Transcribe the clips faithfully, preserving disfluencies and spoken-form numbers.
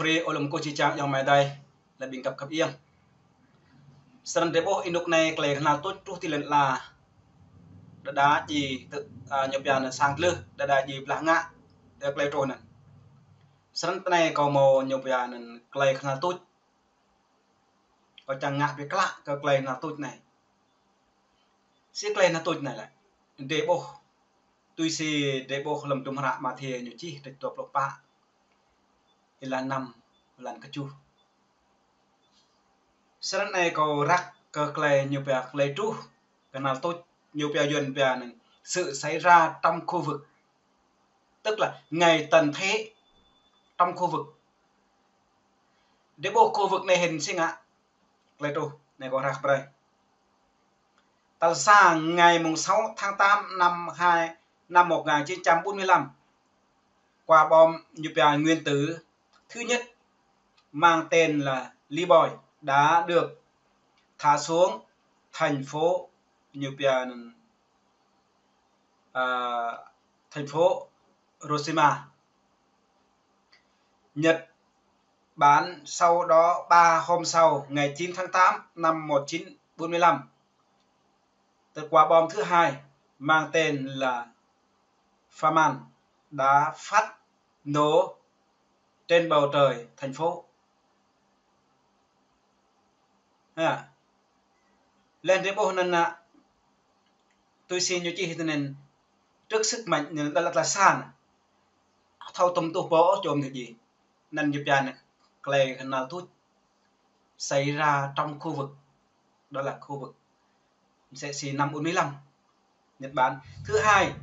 Prê ơ lŏm kơ či čang yŏng mai dai, lĕ ƀing găp găp iăng. Srăn drơi ƀuh ênuk anai tơlơi kơnăl tuč truh ti lŏn ala. Đơđa či tơ, a, ñu pia anŭn sang tlưh, đơđa či blah ngă, tơ tơlơi truh anŭn. Srăn tơ anai kâo hmâo ñu pia anŭn tơlơi kơnăl tuč. Kâo čang ngă ƀiă klă kơ tơlơi kơnăl tuč anai. Si tơlơi kơnăl tuč anai lĕ. Drơi ƀuh. Tui si drơi ƀuh lŏm tum hră Mathiơ ñu čih tơlơi dua pluh pă. Êlan năm, êlan kơjuh. Srăn anai kâo răk kơ tơlơi ñu pia tơlơi truh. Kơnăl tuč ñu pia Yuan pia anŭn. Sự xảy ra trong khu vực. Tức là ngày tận thế trong khu vực. Drơi ƀuh khu vực anai hĭn si ngă. Tơlơi truh, anai kâo răk brơi. Tal sa, ngày mùng sáu tháng tám năm hai, năm một ngàn chín trăm bốn mươi lăm, quả bom ñu pia nguyên tử thứ nhất mang tên là Liboi đã được thả xuống thành phố ñu pia, à, thành phố Hiroshima, Nhật Bản. Sau đó ba hôm sau, ngày chín tháng tám năm một chín bốn mươi lăm, tờ quả bom thứ hai mang tên là Faman đã phát nổ trên bầu trời thành phố. Ha. Lĕ drơi ƀuh anŭn, a, tui si ñu čih tơ anŭn, trước sức mạnh anŭn, đa lăt la san. Thâo tơm tuh pô čôm ñu čih. Anŭn ñu pia anŭn tơlơi kơnăl tuč xảy ra trong khu vực. Đó là khu vực msĕ si năm bốn mươi lăm, Nhật Bản. Thứ hai,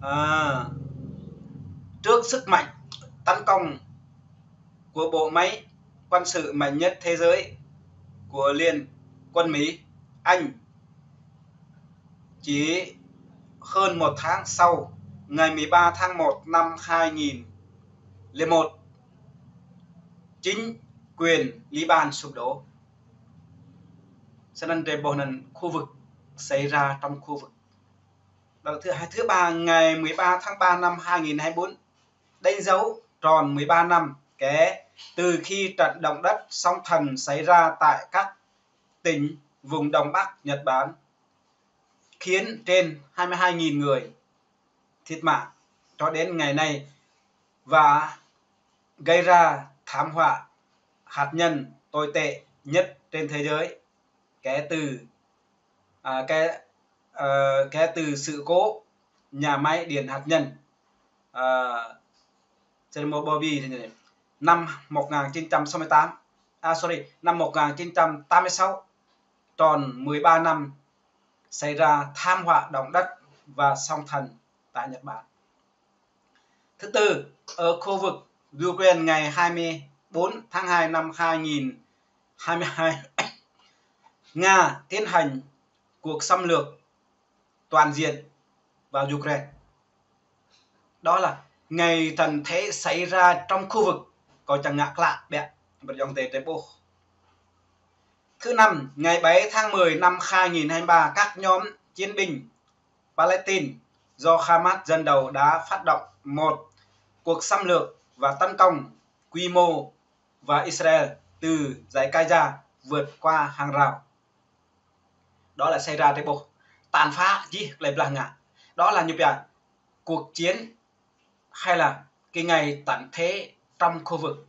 à, trước sức mạnh tấn công của bộ máy quân sự mạnh nhất thế giới của Liên quân Mỹ, Anh, chỉ hơn một tháng sau, ngày mười ba tháng một năm hai nghìn lẻ một, chính quyền Liban sụp đổ. Srăn anŭn drơi ƀuh anŭn khu vực, xảy ra trong khu vực. Đó là thứ hai. Thứ ba, ngày mười ba tháng ba năm hai nghìn hai mươi bốn, đánh dấu tròn mười ba năm kể từ khi trận động đất sóng thần xảy ra tại các tỉnh vùng Đông Bắc Nhật Bản, khiến trên hai mươi hai nghìn người thiệt mạng cho đến ngày nay và gây ra thảm họa hạt nhân tồi tệ nhất trên thế giới kể từ, à, kể, ờ, kể từ sự cố nhà máy điện hạt nhân, à, Chernobyl, năm một ngàn chín trăm sáu mươi tám, à, sorry, năm một ngàn chín trăm tám mươi sáu, tròn mười ba năm xảy ra thảm họa động đất và sóng thần tại Nhật Bản. Thứ tư, ở khu vực Ukraine, ngày hai mươi bốn tháng hai năm hai nghìn hai mươi hai, Nga tiến hành cuộc xâm lược toàn diện vào Ukraine. Đó là ngày tận thế xảy ra trong khu vực, kâo čang ngă klă ƀiă, ƀơi ayŏng adơi drơi ƀuh. Thứ năm, ngày bảy tháng mười năm hai nghìn hai mươi ba, các nhóm chiến binh Palestine do Hamas dẫn đầu đã phát động một cuộc xâm lược và tấn công quy mô vào Israel từ dãy Gaza vượt qua hàng rào. Đó là xảy ra drơi ƀuh, tàn phá jih tơlơi blah ngă. Đó là ñu pia cuộc chiến hay là cái ngày tận thế trong khu vực.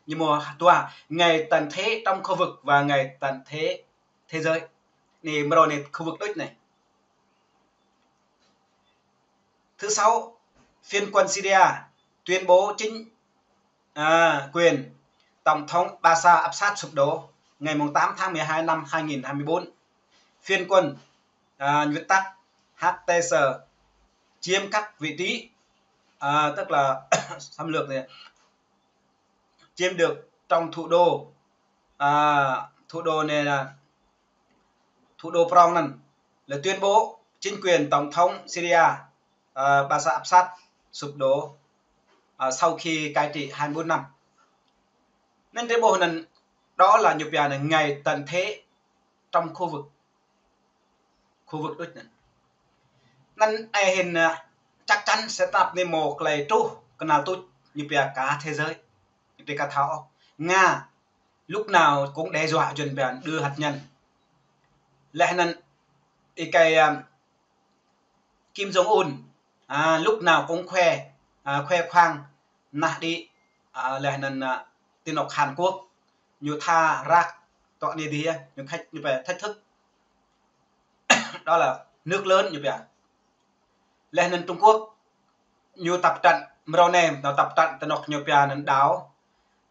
Ñu hmâo dua, ngày tận thế trong khu vực và ngày tận thế thế giới. Anai mrô anai khu vực đôč anai. Thứ sáu, phiến quân Syria tuyên bố chính, à, quyền Tổng thống Bashar Assad sụp đổ ngày mùng tám tháng mười hai năm hai nghìn hai mươi bốn. Phiến quân, à, Nguyễn Tắc H T S chiếm các vị trí, à, tức là xâm lược này, chiếm được trong thủ đô, à, thủ đô này là thủ đô Prong anŭn, là tuyên bố chính quyền Tổng thống Syria, à, Bashar Assad sụp đổ, à, sau khi cai trị hai mươi bốn năm. Anŭn drơi ƀuh anŭn, đó là ñu pia anŭn ngày tận thế trong khu vực. Khu vực đôč anŭn. Anŭn ai hĭn, à, chắc chắn sẽ tơnap anai hmâo tơlơi truh kơnăl tuč ñu pia cả thế giới. Đe ka thâo ôh. Nga lúc nào cũng đe dọa Yuan pia, đưa hạt nhân. Laih anŭn ơi kơi, à, Kim Jong Un, à, lúc nào cũng khoe, à, khoe khoang, nah đĭ, à, laih anŭn, à, ti anŏ Hàn Quốc, ñu tha rak tŏ anai dih, ñu thách, ñu pia thách thức. Đó là nước lớn ñu pia. Laih anŭn Trung Quốc, ñu tập trận, mrâo anai, ñu tập trận ti anŏ ñu pia anŭn đảo,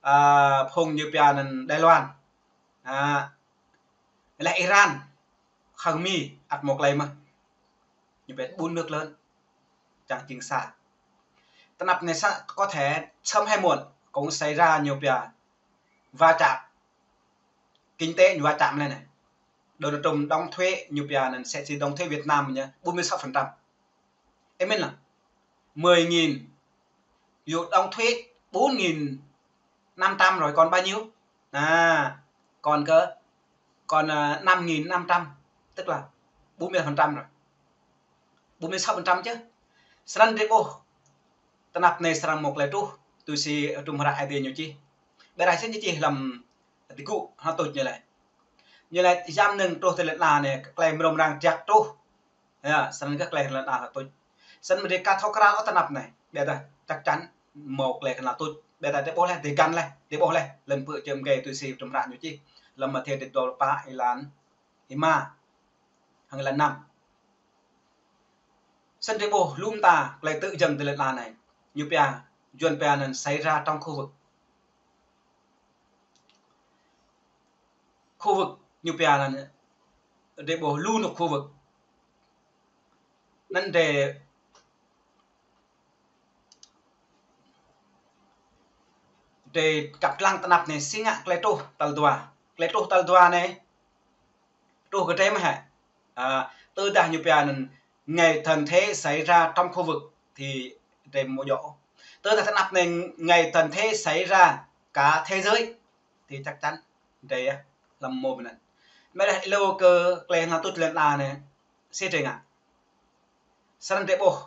à, phung ñu pia anŭn Đài Loan. À, laih Iran, khăng Mi, ăt mâo tơlơi mơh. Ñu pia bốn nước lớn, čang jing sa. Tơnap anai sa, có thể sớm hay muộn cũng xảy ra ñu pia va chạm. Kinh tế ñu va chạm lĕ anai. Donald Trump đóng thuế ñu pia anŭn, sẽ chỉ đóng thuế Việt Nam nhá, bốn mươi sáu phần trăm. Em biết là mười nghìn, ví dụ đóng thuế bốn nghìn năm trăm rồi còn bao nhiêu? À, còn cỡ, còn, à, năm nghìn năm trăm, tức là bốn mươi phần trăm rồi. Bốn mươi sáu phần trăm chứ. Srăng đe ƀuh, tơnap anai srăng mâo tơlơi truh, tui si Trung Hră Aê Diê ñu čih. Ƀơi anai sĭt ñu čih lăm tơgŭ hơnăl tuč ñu laĭ. Ñu laĭ jăm nưng truh ti lŏn ala anai, tơlơi mrâo mrang jăk truh. Ya, srăng kơ tơlơi hơnăl tuč. Srăng mơ̆ đe ka thâo krăn ôh tơnap anai. Ƀiădah chắc chắn mâo tơlơi hơnăl tuč. Ƀiădah đe ƀuh laih, đe găn laih, đe ƀuh laih. Lăm pơ čem gei tui si Trung Hră ñu čih. Lăm Mathiơ đe dua pluh pă êlan êma hăng êlan năm. Srăng đe ƀuh lu mơta tơlơi tŭ jơ̆ng ti lŏn ala anai. Ñu pia, Yuan pia anŭn xảy ra trong khu vực. Khu vực ñu pia anŭn đe ƀuh lu anŏ khu vực. Anŭn đe, đe kăp lăng tơnap anai si ngă tơlơi truh tal dua. Tơlơi truh tal dua anai truh kơ đe mơ̆ hă? À, tơdah ñu pia anŭn ngày tận thế xảy ra trong khu vực thì đe mâo djơ̆. Tơdah tơnap anai ngày tận thế xảy ra cả thế giới thì chắc chắn đe, à, lăm mâo ƀơi anŭn. Mơ̆ đe hlâo kơ tơlơi hơnăl tuč lŏn ala anai, sĭt đe ngă. Srăng đe ƀuh.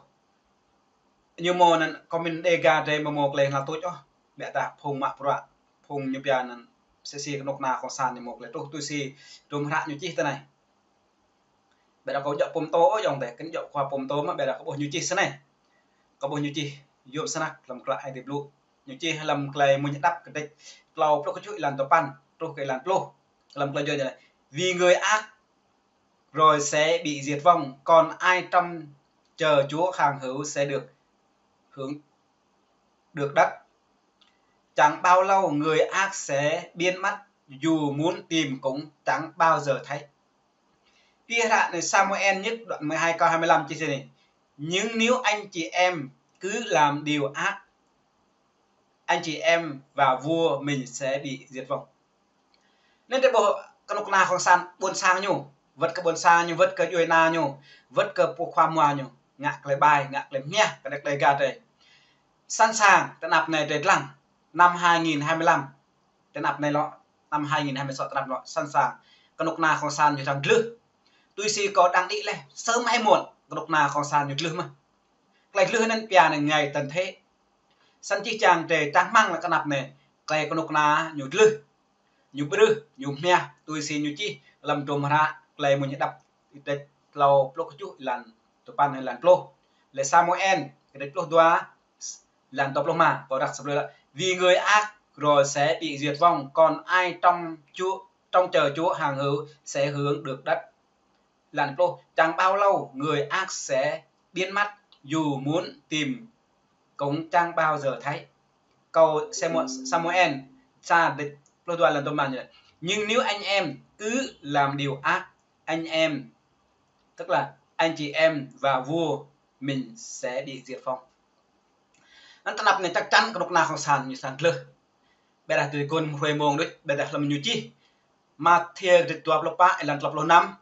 Ñu mâo anŭn comment đe găn đe mâo mâo tơlơi hơnăl tuč ôh. Ƀiădah phung mă bruă, phung ñu pia anŭn, sĭt si kơnuk kơna Cộng sản ñu mâo tơlơi truh tui si Trung Hră ñu čih tơ anai. Ƀiădah kâo djơ̆ pơm tô ôh ayŏng adơi, kơnơ̆ng djơ̆ khua pơm tô mơ̆, ƀiădah kâo ƀuh ñu čih snei. Kâo ƀuh ñu čih yôm snăk lăm klă Aê Diê blŭ. Ñu čih lăm tơlơi Mơñam Đăp kơdrêč klâo pluh kơčŭ êlan tơpăn truh kơ êlan pluh. Lăm tơlơi Yuan ñu laĭ: Vì người ác rồi sẽ bị diệt vong, còn ai trông chờ Chúa hàng hữu sẽ được hưởng, được đất. Chẳng bao lâu người ác sẽ biến mất, dù muốn tìm cũng chẳng bao giờ thấy. Ƀơi hră anai Samuel nhất đoạn mười hai câu hai mươi lăm čih snei: Nhưng nếu anh chị em cứ làm điều ác, anh chị em và vua mình sẽ bị diệt vong. Anŭn đe ƀuh kơnuk kơna Cộng sản ƀôn sang ñu, wơ̆t kơ ƀôn sang ñu, wơ̆t kơ djuai ana ñu, wơ̆t kơ pô khua mua ñu, ngă tơlơi ƀai, ngă tơlơi mơhiăh, kơ đe tơlơi găt đe. Sẵn sàng, tơnap anai đe lăng, năm hai nghìn hai mươi lăm, tơnap anai lŏ, năm hai nghìn hai mươi sáu tơnap lŏ, sẵn sàng, kơnuk kơna Cộng sản ñu srăng glưh. Tui si kâo đang đĭ laih, sớm hay muộn, kơnuk kơna Cộng sản ñu glưh mơ̆n. Tơlơi glưh anŭn pia anai ngày tận thế. Săn čih čang đe čang rơmang lĕ tơnap anai, tơlơi kơnuk kơna ñu glưh, ñu brưh, ñu mơhiăh, tui si ñu čih lăm Trung Hră tơlơi Mơñam Đăp kơdrêč klâo pluh kơčŭ êlan tơpăn êlan pluh. Lĕ Samuel kơdrêč pluh dua êlan dua pluh rơma, kâo răk sa blơi lĕ: Vì người ác rồi sẽ bị diệt vong, còn ai trông Chúa, trông chờ Chúa hàng hữu sẽ hưởng được đất. Êlan pluh: Chẳng bao lâu người ác sẽ biến mất, dù muốn tìm cũng chẳng bao giờ thấy. Câu Samu-, Samuel sa kơdrêč pluh dua êlan tơpăn ñu laĭ: Nhưng nếu anh em cứ làm điều ác, anh em, tức là anh chị em và vua mình sẽ bị diệt vong. Anŭn tơnap anai chắc chắn kơnuk kơna Cộng sản ñu srăng glưh. Ƀiădah tui kơ hrơi mông đôč, ƀiădah lăm ñu čih Mathiơ kơdrêč dua pluh pă êlan klâo pluh năm,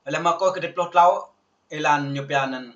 lĕ Markôs kơdrêč pluh klâo êlan ñu pia anŭn